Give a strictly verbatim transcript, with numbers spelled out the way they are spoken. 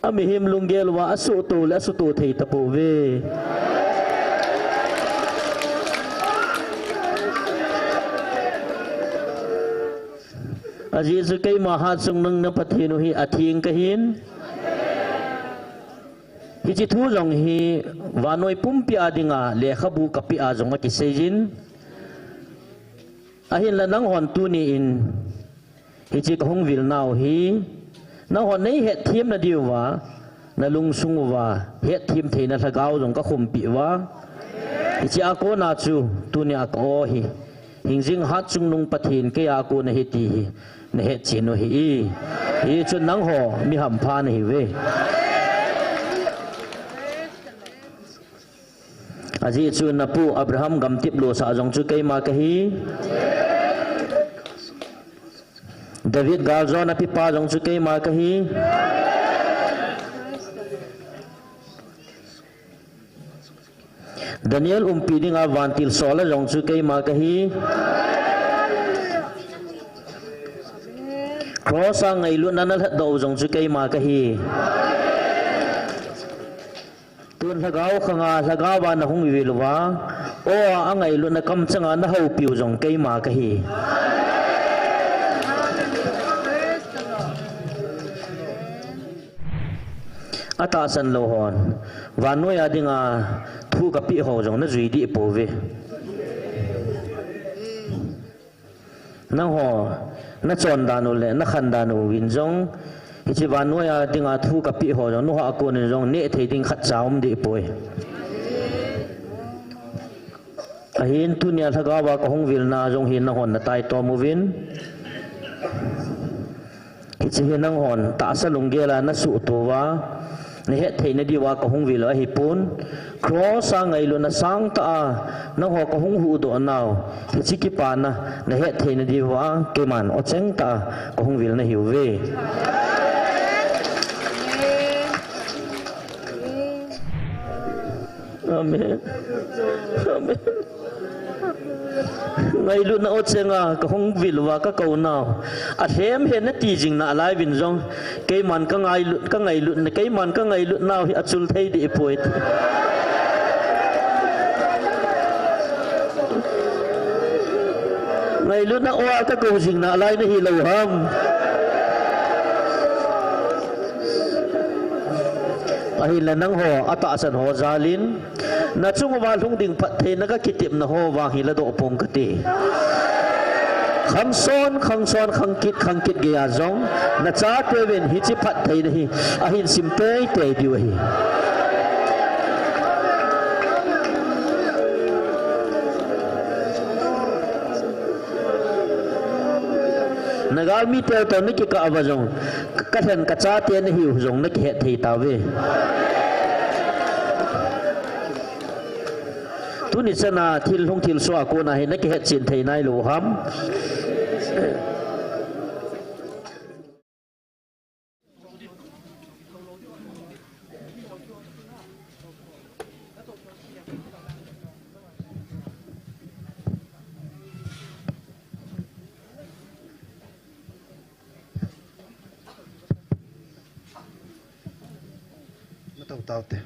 Amihem lunggel uva asuhto le asuhto thei tapouve. Ajeh chu keima hatchungnung na Pathen u hi atheng kahin. Hiche thu jong hi vannoi pumpi a dinga lekhabu kapeh a jong akiseijin. Ahinla nanghon tuni in hiche kahung vilnau hi nanghon neihetthem nadiuva, nalungsung uva hetthem theina lhagao jong kakhumpeh uva, hiche a kona chu tunia ka-o hi hingjing hatchungnung Pathen keiya kona ahi ti hi nahetchen u ahi. Hichun nangho mi hampha nahiuve. Ajeh chu napu Abraham gamtep losah jong chu keima kahi. David galjona pipa jong chu keima kahi. Daniel umpi dinga vantil sola jong chu keima kahi. Cross a ngailutna nalhatdoh u jong chu keima kahi. Tun lhagao khanga lhagao a nahung vil uva, o-a angailutna kamchanga nahoupiu jong keima kahi. Atahsan lou hon, vannoi a dinga thu kapeh ho jong najui deh pouve. Nangho nachon dan u le nakhan dan uvin jong, hiche vannoi a dinga thu kapeh ho jong, nuha a konin jong nehthei ding khatcha um deh poi. Ahin tunia lhagao a kahung vilna jong hi nanghon nataitom uvin. Hiche hi nanghon tahsa lunggel a nasuhto uva, nahetthei nadiuva kahung vil u ahipon. Cross a ngailutna sangtah a nangho kahung huhdoh nau, hiche kipana nahetthei nadiuva keiman ocheng tah a kahung vil nahiuve. Amen. Amen. Ngailutna ocheng a kahung vil uva kakou nau, alhem hen nati jing nalai uvin jong, keiman kangailut, kangailutna, keiman kangailut nau hi achul thei deh poi. Ngailutna o-a kakou jing nalai nahi lou ham? Ahinla nangho atahsan ho jalin, nachung uva lhung ding phattheina kakitepna ho vang hi ladoh pong kate. Khangson, khangson, khangkit, khangkit geiya jong, nachateuvin hiche phattheina hi ahin sim teitei diu ahi. Nagalmi tel toh nakikah uva jong, kalhen kachate nahiu jong nakihet thei tauve. Tuni chana thil hung thilsoh a kona hi nakihetchen thei nailou ham? Natou taute.